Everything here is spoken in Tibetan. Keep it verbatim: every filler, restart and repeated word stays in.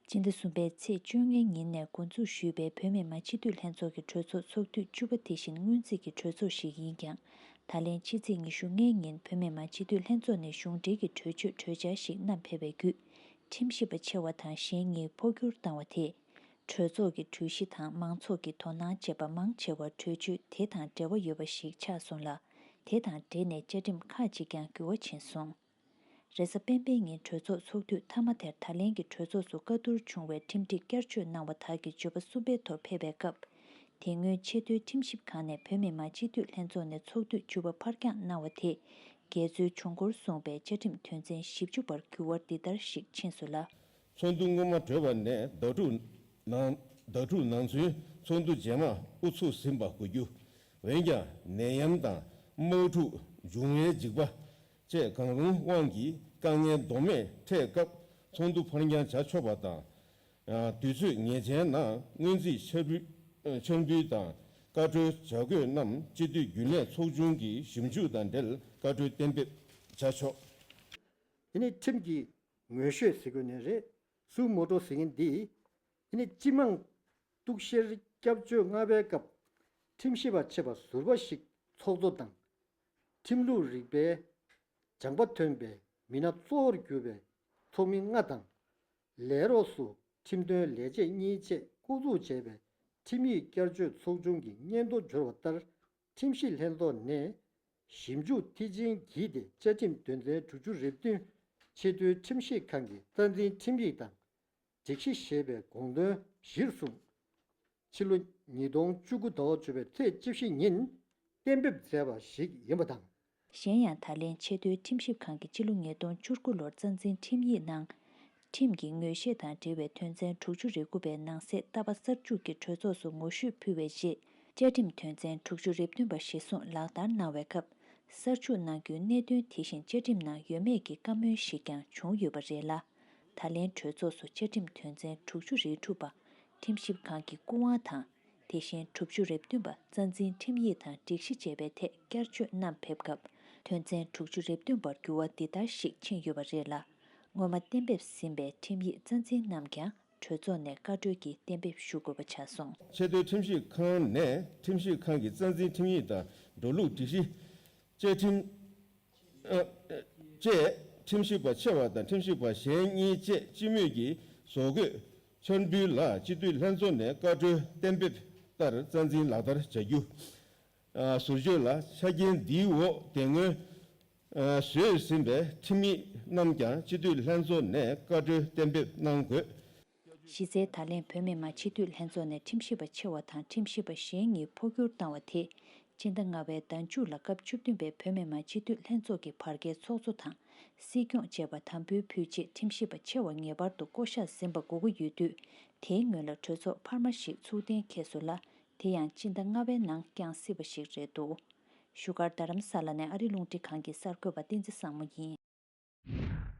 སྤྱི་ཟླ་གསུམ་པའི་ཚེས་བཅོ་ལྔའི་ཉིན་ནས་འགོ་འཛུགས་ཞུས་པའི་བོད་མི་མང་སྤྱི་འཐུས་ལྷན་ཚོགས་ཀྱི་གྲོས་ཚོགས་ཚོགས་དུས་བཅུ་པ་དེ་བཞིན་སྔོན་རྩིས་ཀྱི་གྲོས་ཚོགས་ཤིག་ཡིན་ཀྱང་། ད་ལན་ཕྱི་ཚེས་ཉི་ཤུ་ལྔའི་ཉིན་བོད་མི་མང་སྤྱི་འཐུས་ལྷན་ཚོགས་ནས་གཞུང་འབྲེལ་གྱི་གྲོས་ཆོད་གྲོས་འཆར་ཞིག་བསྣམས་ཕེབས་པའི་བརྒྱུད། ཁྲིམས་ཞིབ་པ་ཆེ་བ་དང་གཞན་གཉིས་འཕོ་འགྱུར་བཏང་བ་དེས། གྲོས་ཚོགས་ཀྱི་གྲོས་གཞི་དང་མང་ཚོགས་ཀྱི་དོ་སྣང་བྱེད་པ་མང་ཆེ་བ་གྲོས་ཆོད་དེ་དང་འབྲེལ་བ་ཡོད་པ་ཞིག་ཆགས་སོང་ལ། དེ་དང་འབྲེལ་ནས་བཅའ་ཁྲིམས་ཁག་ཅིག་ཀྱང་འགྱུར་བ་ཕྱིན་སོང་། རེས་གཟའ་སྤེན་པའི་ཉིན་གྲོས་ཚོགས་ཚོགས་དུས་མཐའ་མ་དེར་ད་ལན་གྱི་གྲོས་ཚོགས་སུ་བཀའ་བསྡུར་བྱུང་བའི་ཁྲིམས་སྒྲིག་བསྐྱར་བཅོས་གནང་བ་དག་གི་བརྗོད་པ་གསུམ་པའི་ཐོག་ཕེབས་པའི་སྐབས། དེ་སྔོན་ཆེས་མཐོའི་ཁྲིམས་ཞིབ་ཁང་ནས་བོད་མི་མང་སྤྱི་འཐུས་ལྷན་ཚོགས་ནས་ཚོགས་དུས་བཅུ་པ་ཕར་འགྱངས་གནང་བ་དེས། འགལ་འཛོལ་བྱུང་སྐོར་གསུངས་པའི་བཅའ་ཁྲིམས་དོན་ཚན་བཞི་བཅུ་པར་འགྱུར་བ་འདི་ལྟར་ཞིག་ཕྱིན་སོང་ལ། ཚོགས་འདུ་སྔོན་མ་གྲོལ་བ་ནས་ཟླ་དྲུག་ནང་ཟླ་དྲུག་ནང་ཚུན་ཚོགས་འདུ་རྗེས་མ་དབུ་ཚུགས་ཟིན་པ་གོ་རྒྱུ། འོན་ཀྱང་ནད་ཡམས་དང་དམག་འཁྲུག་འབྱུང་བའི་འཇིགས་པ་བཅས་གང་རུང་དབང་གིས་དཀའ་ངལ་ལྡོག་མེད་འཕྲད་སྐབས་ཚོགས་འདུ་ཕར་འགྱངས་བྱ་ཆོག་པ་དང་། དུས་ཚོད་ངེས་ཅན་ནང་སྔོན་རྩིས་འཆར་འབུལ་འཆར་འབུལ་དང་བཀའ་འཁྲོལ་བྱ་དགོས་རྣམས་སྤྱི་འཐུས་རྒྱུན་ལས་ཚོགས་ཆུང་གི་ཞིབ་འཇུག་དང་འབྲེལ་བཀའ་འཁྲོལ་གཏན་འབེབས་བྱ་ཆོག་དེ་ནི་ཁྲིམས་ཀྱི་ངོས་བཤད་ཟེར་དགོས་ནི་རེད། སུ་མོ་ཊོ་ཟེར་མཁན་འདི། དེ་ནི་སྤྱི་དམངས་གཏུག་བཤེར་སྐྱབས་བཅོལ་ལྔ་པའི་སྐབས་ཁྲིམས་ཞིབ་པ་ཆེ་བ་ཟུར་པ་ཞིག་ཚོགས་གཙོ་དང་། ཁྲིམས་ལུགས་རིག་པའི་སྦྱངས་པ་ཐོན་པའི་མི་སྣ་གཙོ་བོར་གྱུར་པའི་ཚོགས་མི་ལྔ་དང་། ལས་རོགས་སུ་ཁྲིམས་དོན་ལས་བྱེད་གཉིས་བཅས་བསྐོ་འཛུགས་བྱས་པའི་ཁྲིམས་ཡིག་བསྐྱར་བཅོས་ཚོགས་ཆུང་གི་སྙན་ཐོ་འབྱོར་བ་ལྟར། ཁྲིམས་ཞིབ་ལྷན་ཚོགས་ནས་ཞིབ་འཇུག་མཐིལ་ཕྱིན་བགྱིས་ཏེ་བཅའ་ཁྲིམས་དོན་ཚན་དྲུག་ཅུ་རེ་བདུན་ཆེས་མཐོའི་ཁྲིམས་ཞིབ་ཁང་གི་རྩ་འཛིན་ཁྲིམས་ཡིག་དང་། སྒྲིག་གཞི་ཞེས་པའི་དགོངས་དོན་གཞིར་བཟུང་། ཕྱི་ལོ་ཉིས་སྟོང་བཅུ་དགུ་ཟླ་བ་བཅུ་པའི་ཚེས་བཅུ་བཞི་ཉིན་གཏན་འབེབས་མཛད་པ་ཞིག་ཡིན་པ་དང་། གཞན་ཡང་། ད་ལན་ཆེས་མཐོའི་ཁྲིམས་ཞིབ་ཁང་གིས་ཕྱི་ལོ་ཉིས་སྟོང་བཅུ་དགུ་ལོར་རྩ་འཛིན་ཁྲིམས་ཡིག་ནང་། ཁྲིམས་ཀྱི་ངོས་བཞེས་དང་འབྲེལ་བའི་དོན་ཚན་དྲུག་ཅུ་རེ་དགུ་པའི་ནང་གསེས་ལྟ་བ་གསར་འཇུག་གིས་གྲོས་ཚོགས་སུ་ངོ་བཤུས་ཕུལ་བའི་རྗེས། བཅའ་ཁྲིམས་དོན་ཚན་དྲུག་ཅུ་རེ་བདུན་པ་གཞིར་བཟུང་ལག་བསྟར་གནང་བའི་སྐབས། གསར་འཇུག་གནང་རྒྱུའི་གནད་དོན་དེ་བཞིན་བཅའ་ཁྲིམས་ནང་ཡོད་མེད་ཀྱི་བཀའ་མོལ་ཞིག་ཀྱང་བྱུང་ཡོད་པ་རེད་ལ། ད་ལན་གྲོས་ཚོགས་སུ་བཅའ་ཁྲིམས་དོན་ཚན་དྲུག་ཅུ་རེ་དྲུག་པ། ཁྲིམས་ཞིབ་ཁང་གི་སྐུ་དབང་དང་། དེ་བཞིན་དྲུག་ཅུ་རེ་བདུན་པ་རྩ་འཛིན་ཁྲིམས་ཡིག་དང་སྒྲིག་གཞི་བཅས་པའི་ཐད་བསྐྱར་བཅོས་བསྣམས་ཕེབས་སྐབས། དོན་ཚན་དྲུག་ཅུ་རེ་བདུན་པར་འགྱུར་བ་འདི་ལྟར་ཞིག་ཕྱིན་ཡོད་པ་རེད་ལ། སྔོན་མ་གཏན་འབེབས་ཟིན་པའི་ཁྲིམས་ཡིག་རྩ་འཛིན་རྣམས་ཀྱང་གྲོས་ཚོགས་ནས་བཀའ་འཁྲོལ་གྱིས་གཏན་འབེབས་ཞུ་དགོས་པ་ཆགས་སོང་། ཆེས་མཐོའི་ཁྲིམས་ཞིབ་ཁང་ནས་ཁྲིམས་ཞིབ་ཁང་གི་རྩ་འཛིན་ཁྲིམས་ཡིག་དང་འགྲོ་ལུགས་སྒྲིག་གཞི། བཅའ་ཁྲིམས་ཨ་ཨ་བཅས་ཁྲིམས་ཞིབ་པ་ཆེ་བ་དང་ཁྲིམས་ཞིབ་པ་གཞན་གཉིས་བཅས་སྤྱི་མོས་ཀྱིས་བཟོ་འགོད་འཆར་འབུལ་ལ་སྤྱི་འཐུས་ལྷན་ཚོགས་ནས་བཀའ་འཁྲོལ་གཏན་འབེབས་ལྟར་རྩ་འཛིན་ལག་བསྟར་བྱ་རྒྱུ། ཨ་ཟུར་བརྗོད་ལ་ཆ་རྐྱེན་འདིའི་འོག་དེ་སྔོན་ཨ་བཟོས་ཟིན་པའི་ཁྲིམས་ཡིག་རྣམས་ཀྱང་སྤྱི་འཐུས་ལྷན་ཚོགས་ནས་བཀའ་འཁྲོལ་གཏན་འབེབས་གནང་དགོས། གཞི་རྩའི་ད་ལན་བོད་མི་མང་སྤྱི་འཐུས་ལྷན་ཚོགས་ནས་ཁྲིམས་ཞིབ་པ་ཆེ་བ་དང་ཁྲིམས་ཞིབ་པ་གཞན་གཉིས་འཕོ་འགྱུར་བཏང་བ་དེས། སྤྱི་ཟླ་ལྔ་པའི་ཟླ་མཇུག་ལ་སྐབས་བཅུ་བདུན་པའི་བོད་མི་མང་སྤྱི་འཐུས་ལྷན་ཚོགས་ཀྱི་བར་བརྒལ་ཚོགས་གཙོ་དང་། སྲིད་སྐྱོང་བཅས་པ་དམ་འབུལ་ཕུལ་རྗེས་ཁྲིམས་ཞིབ་པ་ཆེ་བ་ངེས་པར་དུ་བསྐོ་གཞག་ཟིན་པ་དགོས་ཀྱི་ཡོད་དུས། དེའི་སྔོན་ལ་གྲོས་ཚོགས་འཕར་མ་ཞིག་ཚུགས་གཏན་འཁེལ་སོང་ལ། དེ་ཡང་སྤྱི་ཟླ་ལྔ་པའི་ནང་བསྐྱངས་སྲིད་པ་ཞིག་རེད་འདུག་བཞུགས་སྒར་རྡ་རམ་ས་ལ་ནས་ཨ་རི་རླུང་འཕྲིན་ཁང་གི་གསར་འགོད་པ་བསྟན་འཛིན་བཟང་མོ་ཡིན།